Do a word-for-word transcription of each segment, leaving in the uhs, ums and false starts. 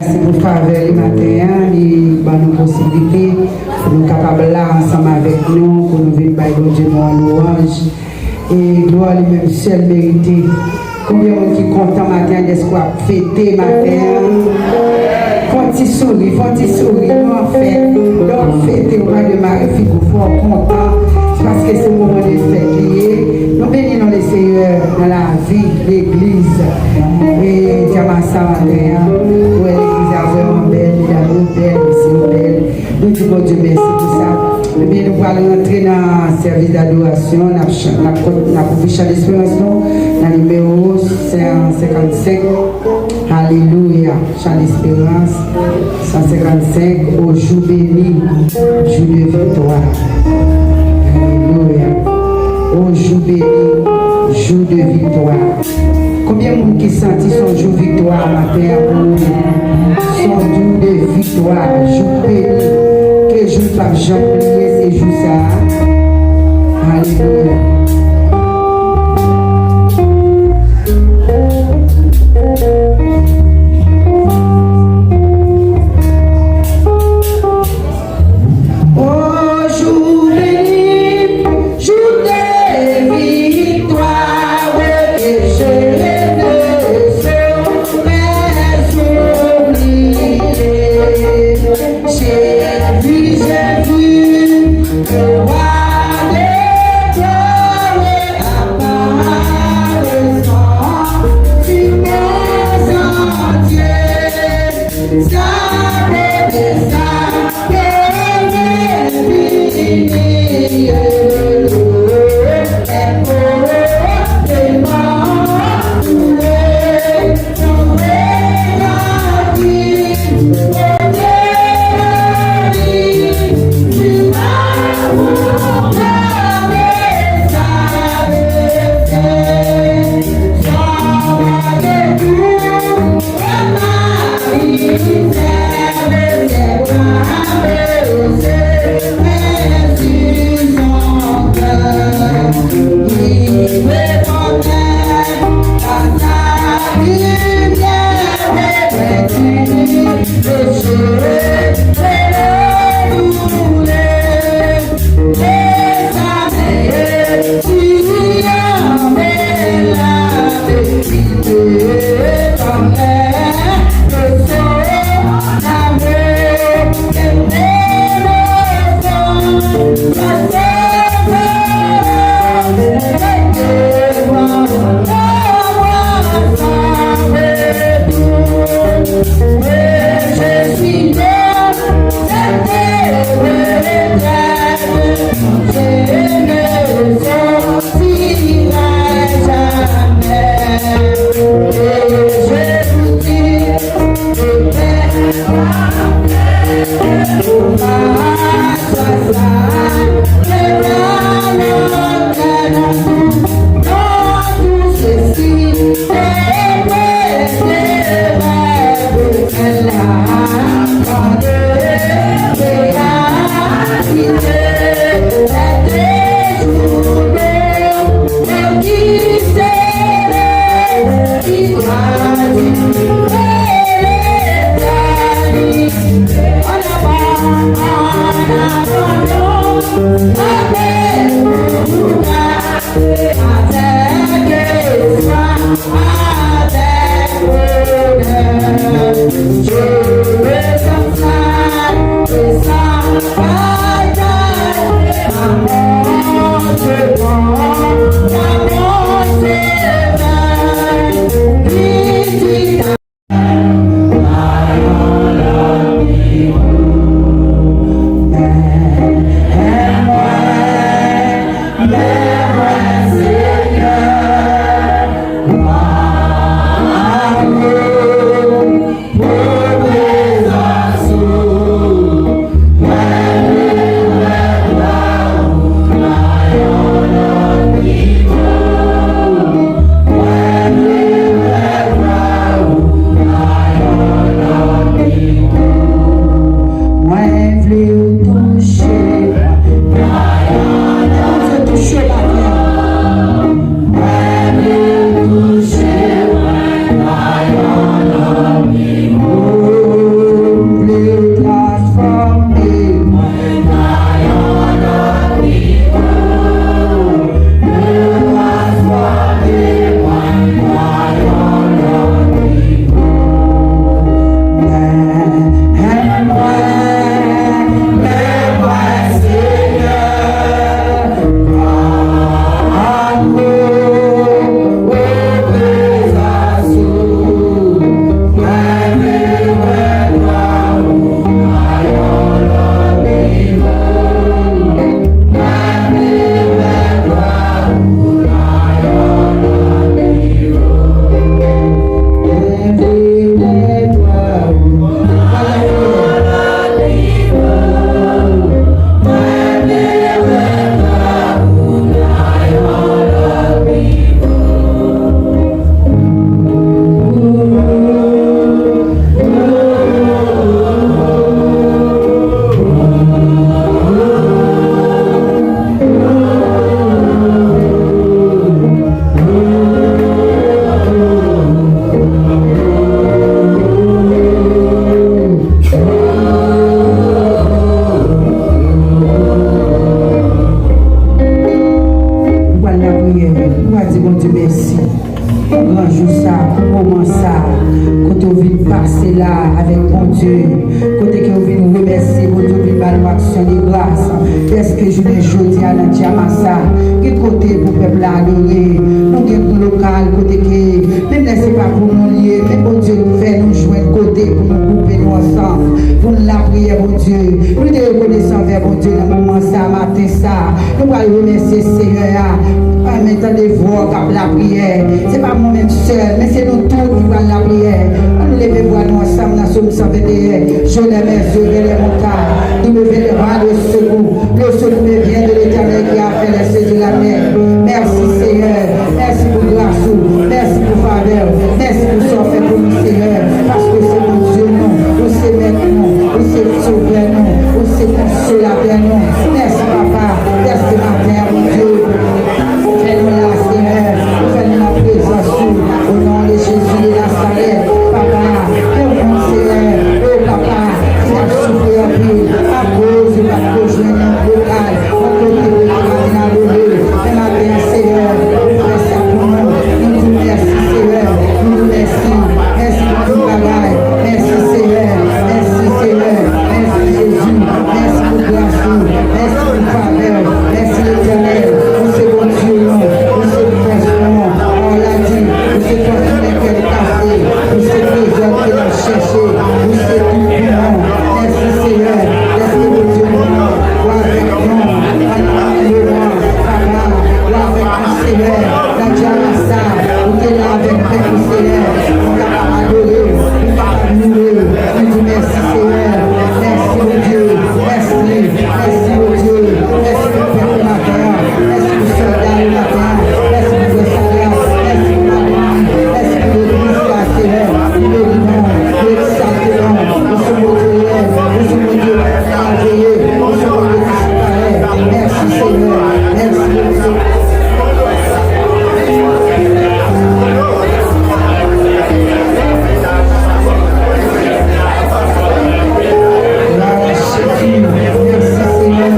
Mèsi pou favè li maten an, li ban nou posiblite pou nou kapab la ansanm avèk nou, pou nou vin bay Bondye nou an lwanj. E glwa li menm sèl merite. Konbyen moun ki kontan maten an dèske w ap fete maten an? Fè yon ti souri, fè yon ti souri, nou an fèt. Lè w ap fete, ou pa demare figi w, fò w kontan. Se paske se moman de fèt li ye. Nou beni non le Seyè nan lavi legliz. E djamasa maten an, ou wè legliz la vrèman bèl, medam yo bèl, mesye yo bèl. Nou di Bondye mèsi pou sa. Ebyen, nou pral rantre nan sèvis dadorasyon. N ap chan- n ap kon- n ap ouvri chan desperans nou nan nimewo san senkannsenk. Alelouya. Chan desperans san senkannsenk. Au jour béni, jour de victoire. Alelouya. Au jour béni, jour de victoire. Konbyen moun ki santi se yon jou viktwa maten an pou ou? Se yon jou de viktwa, jou beni, ke jou l p ap janm bliye, se jou sa a. Alelouya. Au jour béni, jour de victoire, que je ne saurais oublier. J'ai vu, j'ai vu le roi des rois. Avèk Bondye, kote ke w vin remèsye Bondye, w vin ba nou aksyon de gras. Dèske jounen jodi a nan Djamasa, gen kote pou pèp la adore. Nou gen lokal kote ke, menm lè se pa pou nou l ye, men Bondye fè nou jwenn kote pou nou gwoupe nou ansanm, pou n lapriyè Bondye. Nou te rekonesan anvè Bondye nan moman sa, maten sa. Nou pral remèsye Seyè a. Anmè, tande vwa k ap lapriyè. Se pa mwen menm sèl, men se nou tout ki pral lapriyè. Ann nou leve vwa nou ansanm nan Sòm san venteyen. Je lève mes yeux vers les montagnes, d'où me viendra le secours. Le secours me vient de l'Éternel qui a fait les cieux et la terre. Mèsi, Seyè. Mèsi pou gras ou. Mèsi pou favè ou. Mèsi pou sa w fè pou nou, Seyè. Paske se Bondye nou. Ou se mèt nou. Ou se sovè nou. Ou se konsolatè nou. Mèsi, papa. Mèsi maten an, Bondye. Ou fè nou la, Seyè. Ou fè nou nan prezans ou. O non de Jezi de Nazarèt, papa, ke moun, Seyè, o papa, ki t ap soufri anpil, akoz yo pa t ko jwenn yon lokal, yon kote pou yo te ka vin adore. Men maten an, Seyè, ou fè sa pou nou. Nou di w mèsi, Seyè. Nou di w mèsi. Mèsi pou tout bagay. Mèsi, Seyè. Mèsi, Seyè. Mèsi, Jezi. Mèsi pou gras ou. Mèsi pou favè ou. Mèsi, Letènèl. Ou se Bondye nou. Ou se fòs nou. Pawòl la di, ou se fòs nou lè kè n kase. Ou se trezò ke n ap chèche. Ou se tout pou nou. Mèsi, Seyè. Mèsi, Bondye nou. Ou avèk nou. Ann moman, papa, ou avèk nou, Seyè. Nan djamasa, ou te la avèk pèp ou, Seyè. Pou n kapab adore w, pou n kapab louwe w. Nou di mèsi, Seyè. Mèsi, Bondye. Mèsi. Mèsi, Bondye. Mèsi pou pèp ou maten an. Mèsi pou sòlda yo maten an. Mèsi pou Vwè Salya. Mèsi pou madanm li. Mèsi pou legliz la, Seyè. Pou legliz nou. Pou egzaltasyon. Pou sou Bondye rèy. Pou sou Bondye ki ka veye. Pou sou Bondye ki san parèy. Mèsi, Seyè. Mèsi, Bondye. Glwa a Jezi. Mèsi, Senyè.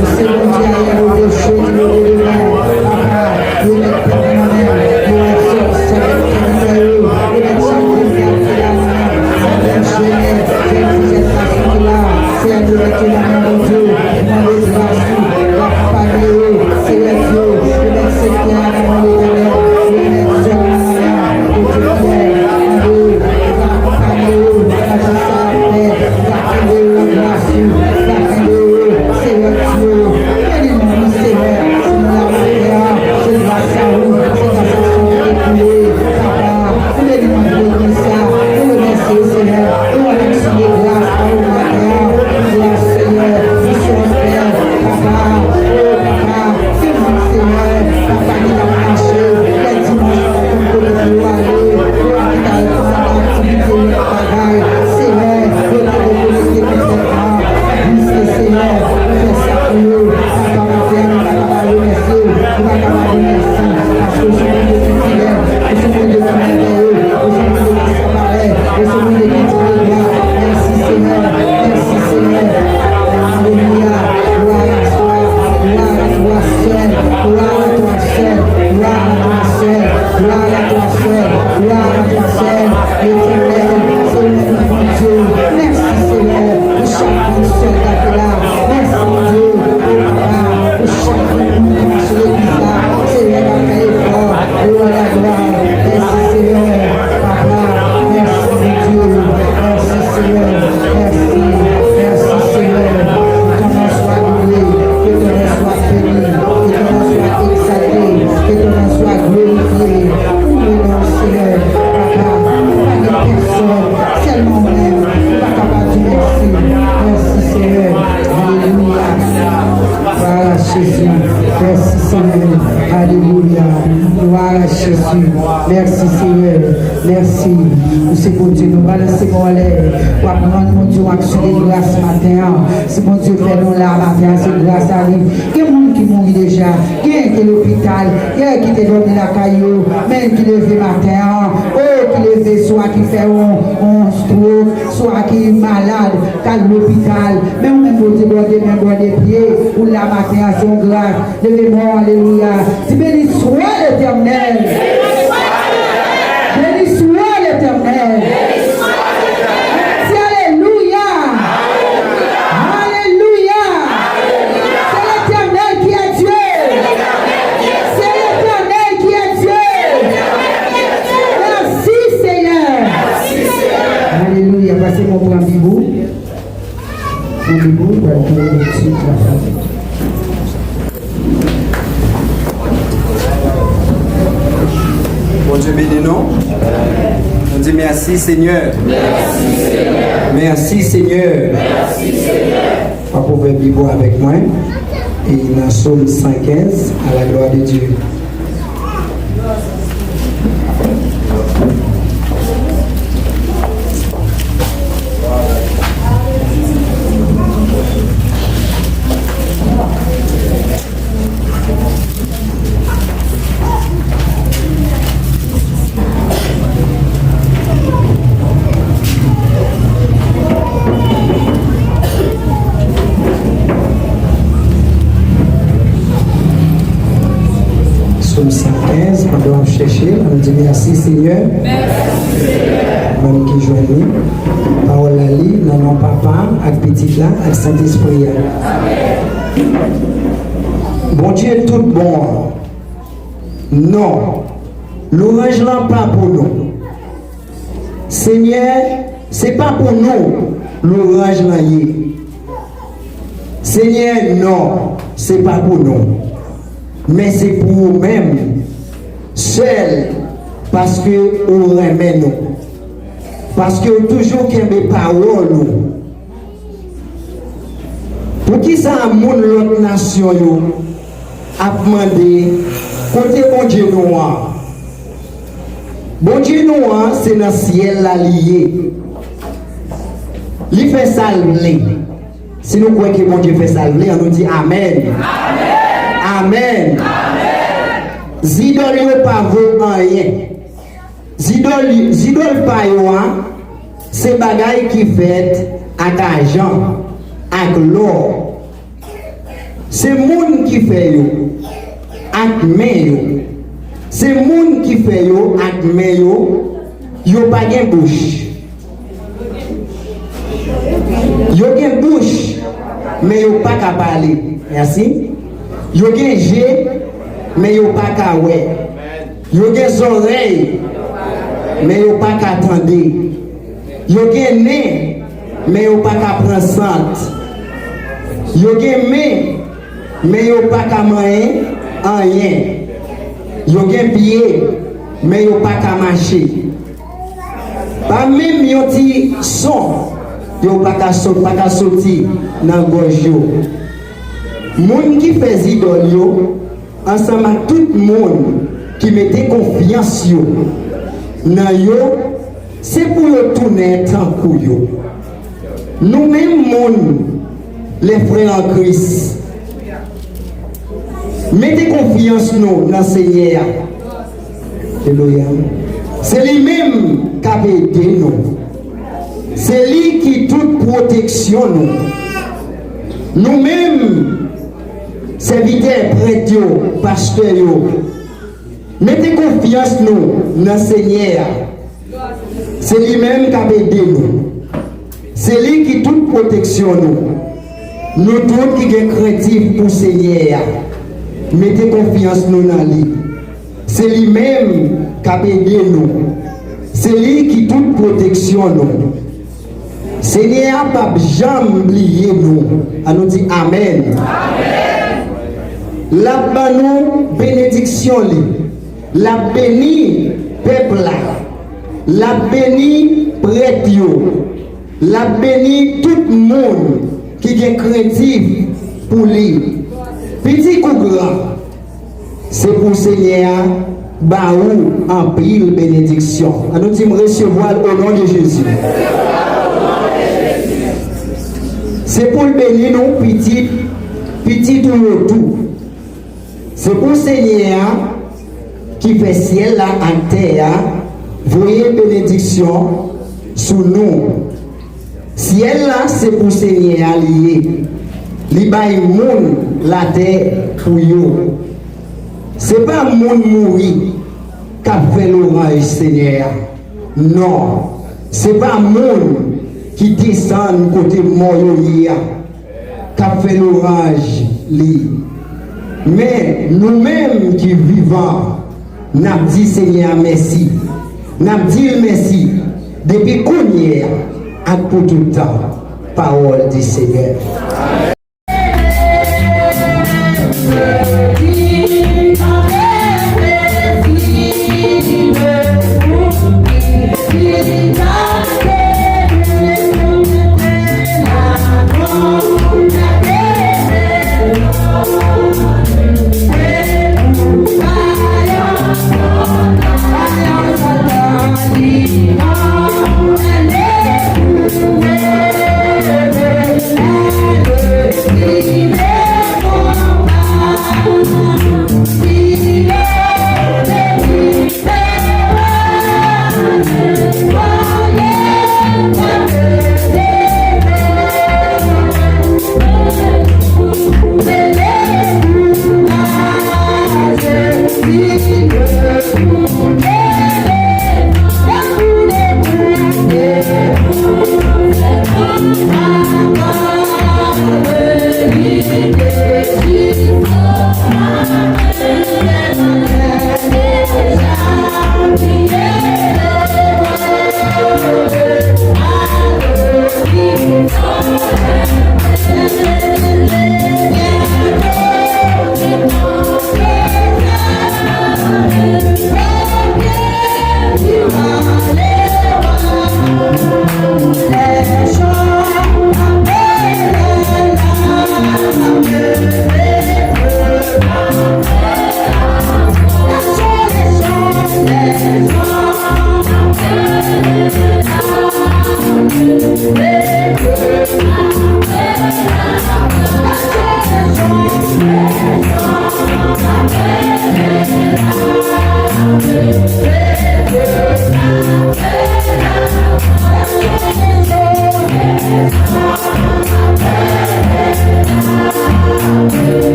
Ou se Bondye ayè, ou Bondye jodi, ou Bondye demen. Papa, remèt pèp ou nan men w. Remèt sè, sè, sèvitè yo. Remèt chak moun ki ap fè lapriyè. Sa k ap jennen, jèn fi, jèn gason ki la. Seyè, nou mete nan men Bondye, mande gras ou, akonpaye yo, Seyè Dye, remèt sektè a nan men w, Letènèl, remèt zòn nan men w, Bondye fidèl, mande w, ou va akonpaye yo, nan jou sa a, Pè, ou va kenbe yo nan gras ou, ou va kenbe yo, Seyè Dye, beni nou, wi, Seyè, si nou la maten an, se gras a ou, se gras a sa w te koule, papa. Ou beni nou pou legliz sa. Nou remèsye w, Senyè. Nou rann aksyon de gras ba ou maten an. Gras, Senyè. Misyon fè. Papa. O, papa. Se moun, Senyè. Papa ki t ap mache. Lè dimanch, pa konn kote pou yo ale. Yo ki t al nan aktivite, yo t ap bagay. Senyè, yo te dekonekte konplètman. Wi, Senyè. Ou fè sa pou yo. Papa, maten an, nou pa kapab remèsye w. Nou pa kapab di mèsi. Paske ou se Bondye ki fidèl. Ou se Bondye ki mèvèye, ou se Bondye ki san parèy, ou se Bondye ki digne glwa. Mèsi, Senyè, mèsi, Senyè. Alelouya. Gloire à toi, gloire à toi seul, gloire à toi seul, gloire à toi seul, gloire à toi seul, gloire à toi seul. Letènèl, Senyè, nou Bondye. Mèsi, Senyè, pou chak moun sèl k ap la. Mèsi, Bondye, o papa, pou chak moun ki mache legliz la. Senyè, k ap fè efò. Glwa, glwa. Mèsi, Senyè. Papa, mèsi, Bondye. Mèsi, Senyè. Mèsi, mèsi, Senyè. Que ton nom soit loué, que ton nom soit béni, que ton nom soit exalté, que ton nom soit glorifié. Ou menm, Senyè, papa, pa gen pèsonn, sèlman ou menm, ou pa kapab di mèsi. Mèsi, Senyè. Alelouya. Glwa a Jezi. Mèsi, Senyè. Alelouya. Glwa a Jezi. Mèsi, Senyè. Mèsi. Ou se Bondye nou. Balanse men w anlè. W ap rann Bondye yon aksyon de gras maten an. Si Bondye fè nou la maten an, se gras a li. Gen moun ki mouri deja. Gen ki lopital. Gen ki te dòmi lakay yo. Men ki leve maten an. O, ki leve swa ki fè yon, yon stroke, swa ki malad, k al lopital. Men ou menm, Bondye, bò de men, bò de pye, ou la maten an, se yon gras. Leve men w, alelouya. Di, beni swa Letènèl. Beni swa Letènèl. Se mwen pran Bib ou. Pran Bib ou, pral fè yon lekti. Bondye beni nou. Nou di mèsi, Senyè. Mèsi, Senyè. Mèsi, Senyè. Mèsi, Senyè. Pran Pwovèb Bib ou avèk mwen. E nan Sòm san kenz, à la gloire de Dieu. Sòm san kenz, pandan w ap chèche, ann di mèsi, Senyè. Mèsi, Senyè. Mwen ki jwenn li. Pawòl la li nan non Papa, ak Pitit la, ak Sentespri a. Bondye tout bon an. Non, lwanj lan pa pou nou. Senyè, se pa pou nou lwanj lan ye. Senyè, non, se pa pou nou. Men se pou ou menm sèl, paske ou renmen nou. Paske ou toujou kenbe pawòl ou. Poukisa moun lòt nasyon yo ap mande, "Kote Bondye nou an?" Bondye nou an, se nan syèl la li ye. Li fè sa l vle. Si nou kwè ke Bondye fè sa l vle, an nou di amèn. Amèn. Zidòl yo pa vo anyen. Zidòl, zidòl pa yo a, se bagay ki fèt ak ajan, ak lò. Se moun ki fè yo ak men yo. Se moun ki fè yo ak men yo. Yo pa gen bouch. Yo gen bouch, men yo pa ka pale. Mèsi. Yo gen je, men yo pa ka wè. Yo gen zòrèy, men yo pa ka tande. Yo gen nen, men yo pa ka pran sant. Yo gen men, men yo pa ka manyen anyen. Yo gen pye, men yo pa ka mache. Pa menm yon ti son yo pa ka sot, pa ka soti nan gòj yo. Moun ki fè zidòl yo, ansanm ak tout moun ki mete konfyans yo nan yo, se pou yo tounen tankou yo. Nou menm moun, les frères en Christ, mete konfyans nou nan Senyè a. Alelouya. Se li menm k ap ede nou. Se li ki tout pwoteksyon nou. Nou menm, sèvitè, prèt yo, pastè yo, mete konfyans nou nan Senyè a. Se li menm k ap ede nou. Se li ki tout pwoteksyon nou. Nou tout ki gen krentif pou Senyè a, mete konfyans nou nan li. Se li menm k ap ede nou. Se li ki tout pwoteksyon nou. Senyè a p ap janm bliye nou. An nou di amèn. L ap ban nou benediksyon li. L ap beni pèp la. L ap beni prèt yo. L ap beni tout moun ki gen krentif pou li. Piti kou gran, se pou Senyè a ba ou anpil benediksyon. An nou di, "M resevwa l o non de Jezi." Se pou l beni nou, pitit, pitit ou yo tou. Se pou Senyè a, ki fè syèl la ak tè a, voye benediksyon sou nou. Syèl la se pou Senyè a li ye. Li bay moun latè pou yo. Se pa moun mouri k ap fè lwanj Senyè a. Non, se pa moun ki desann kote mò yo ye a k ap fè lwanj li. Men, nou menm ki vivan, n ap di Senyè a mèsi. N ap di l mèsi depi kounye a Ak pou tout tan. Parole du Seigneur.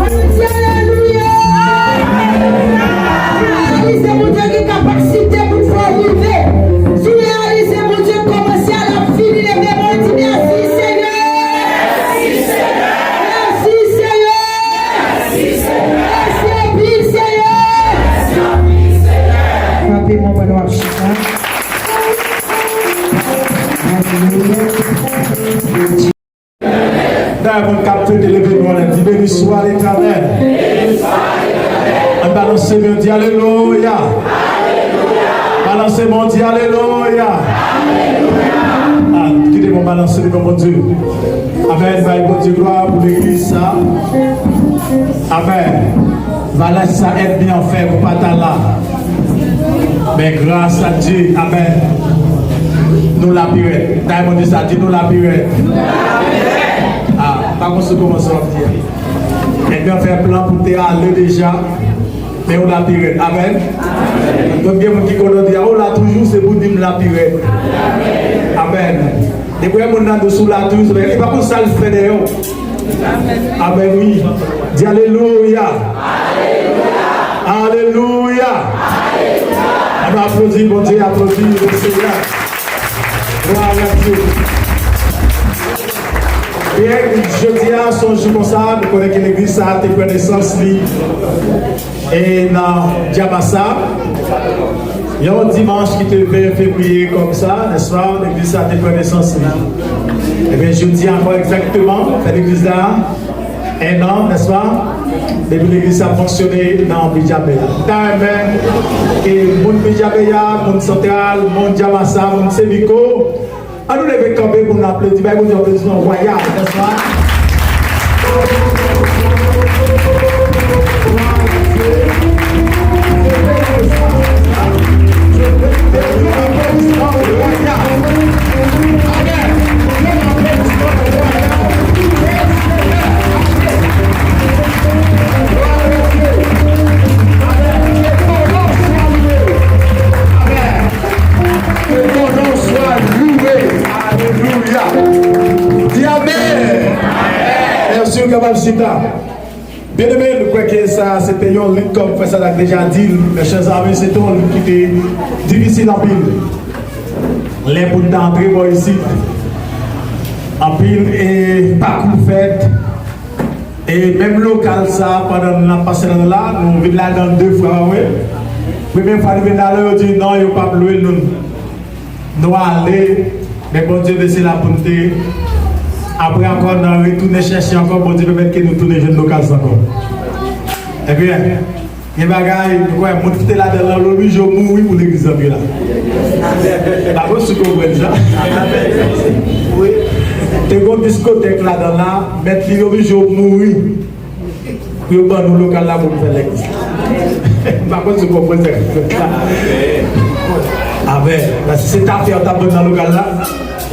Ann di alelouya! Si w reyalize Bondye gen kapasite pou l fè w rive, si w reyalize Bondye kòmanse a, l ap fini, leve men w, di, mèsi, Senyè! Mèsi, Senyè! Mèsi anpil, Senyè! Frape men w pandan w ap chita. Alelouya. Dayè, moun k ap fete, leve men w anlè, di, beni swa Letènèl. Ann balanse men, di, alelouya. Balanse men, di, alelouya. Ah, kite m balanse devan Bondye. Amèn. Bay Bondye glwa pou legliz sa. Amèn. Valè sa ènmi an fè pou pa ta la. Men gras a Dye, amèn. Nou la pi rèd. Dayè, Bondye sa di nou la pi rèd. Ah, pa konn sou kòmanse w ap di a. Ènmi an fè plan pou te ale deja. Men ou la pi rèd. Amèn. Donk gen moun ki konnen di a, ou la toujou, se pou di m la pi rèd. Amèn. Depi yon moun nan dous ou la toujou, se li pa konn sa l fè dèyè w. Amèn, wi. Di alelouya. Alelouya. Ann aplodi Bondye, aplodi le Seyè. Glwa a Dye. Byen, jodi a, se yon jou konsa, nou konnen ke legliz sa a te pran nesans li. E nan Dyamasa, yon dimanch ki te ven fevriye kòmsa, nèspa, legliz sa te pran nesans li. Ebyen, jodi a ankò egzakteman, fè legliz la en an, nèspa, depi legliz sa fonksyone nan Bidjabeya. M ta renmen ke moun Bidjabeya, moun Santral, moun Dyamasa, moun Sebiko, ann nou leve kanpe pou n aplodi, bay Bondye aplodisman wayal, nèspa? Ke ton non swa louwe. Alelouya. Di amèn. Mèsi, ou kapab chita. Byeneme, nou kwè ke sa se te yon lit, kòm frè Sadak deja di l, mes chers amis, se te yon lit ki te difisil anpil. Lè pou n ta antre bò isit, anpil e pakou fèt. E menm lokal sa, pandan n ap pase nan la, nou vin ladan l de fwa, pa vre? Premye fwa nou vin ladan, yo di non, yo p ap lwe l, nou, nou ale, Men Bondye vle se la pou n te, apre ankò, n retounen chèche ankò, Bondye pèmèt ke nou tounen jwenn lokal sa ankò. Ebyen, gen bagay, nou kwè, moun ki te ladan l lan, l oblije mouri pou legliz antre la. Pa konn si w konprann sa. Te gen yon diskotèk ladan la, mèt li oblije mouri pou yo ban nou lokal la pou n fè legliz. M pa konn si w konprann sa. Amèn. Paske se ta fè yo t ap ban nan lokal la.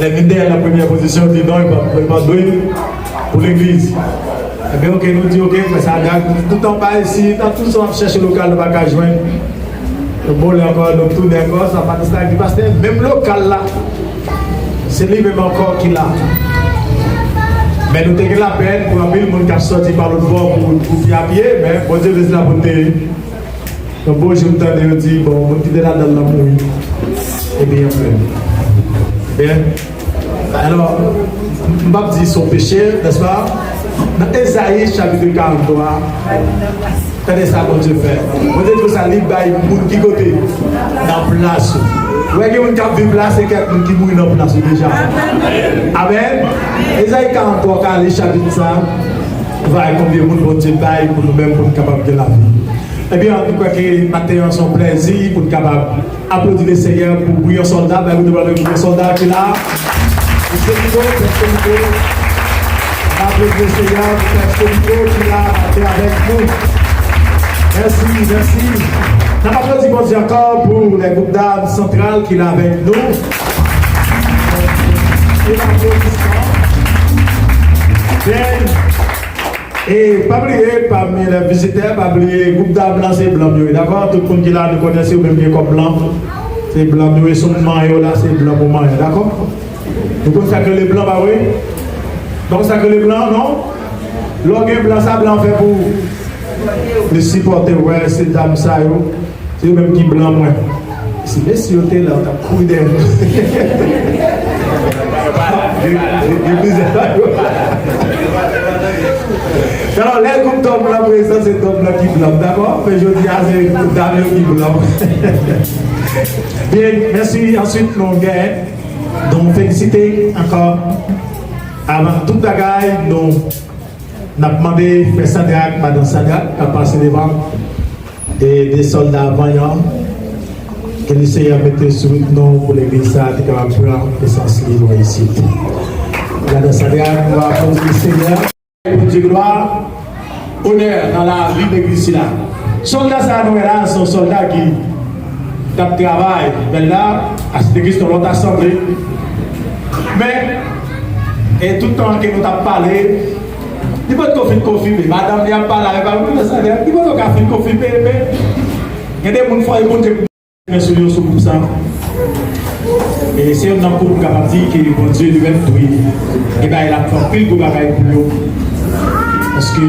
Lè vin dèyè nan premyè pozisyon, di non, yo pa, yo pa dwe pou legliz. Ebyen, oke, nou di, oke, frè Sadak, tout anba isi, nan tout sa w ap chèche lokal, nou pa ka jwenn. Yon bon lè ankò, nou tounen ankò, sa pa di sa, di pastè, menm lokal la, se li menm ankò ki la. Men nou te gen lapèn pou anpil moun k ap sòti pa lòt bò pou, pou pye a pye, men Bondye vle se la pou n te Yon bon jou, m tande yo di, bon, moun ki te ladan l lan mouri. Ebyen, frè m. Ebyen, alò, m p ap di se yon peche, nèspa? Nan Ezayi chapit karant twa, tande sa Bondye fè. Bondye di konsa, li bay moun ki kote? Nan plas ou. Ou wè gen moun k ap viv la, se kèk moun ki mouri nan plas ou deja. Amèn. Ezayi karant twa, w ka li chapit sa, ou va wè konbyen moun Bondye bay pou nou menm, pou nou kapab gen lavi. Ebyen, nou kwè ke maten an se yon plèzi pou n kapab aplodi Lesenyè pou brillan sòlda. Bay kote bral brillan sòlda ki la. Mesye Nico, mesye Nico. N aplodi Lesenyè pou Pè Nico ki la maten avèk nou. Mèsi, mèsi. N ap aplodi Bondye ankò pou lè gwoup dam santral ki la avèk nou. E aplodisman. Bèl. E pa bliye, pami lè vizitè, pa bliye, gwoup dam lan se blan yo ye, dakò? Tout moun ki la, nou konnen si ou menm gen kòb blan, se blan yo ye, si w manyen yo la, se blan pou manyen, dakò? Nou konn sa k rele blan, pa vre? Nou konn sa k rele blan, non? Lè w gen blan, sa blan fè pou ou? Li sipòte w, wè, se dam sa yo. Se yo menm ki blan mwen. Si mesye yo te la, yo t ap kouri dèyè nou. Gen, gen, gen plizyè sa yo. Alò, lè gwoup dam lan prezan, se dam lan ki blan, dakò? Men jodi a, se dam yo ki blan. Byen, mèsi. Answit, nou gen, nou felisite ankò. Avan tout bagay, nou N ap mande frè Sadrak, madan Sadrak, k ap pase devan, e de sòlda vanyan, ke Lesenyè mete sou wout nou pou legliz sa a te kapab pran nesans li nou isit. Madan Sadrak, nou aplodi Lesenyè. Bondye glwa, onè nan lavi legliz sila. Sòlda sa a nou wè la, se yon sòlda ki t ap travay, men la, a Site Kriston, lòt asanble. Men, e tout tan ke nou t ap pale, li potko fin konfime. Madanm li ap pale avèk madanm li, li potko ka fin konfime, men gen de moun fò e Bondye men sou yo, sou gwoup sa. E se youn nan gwoup m kapab di ke Bondye li menm tou, e bagay la ap fè anpil gwo bagay pou yo. Paske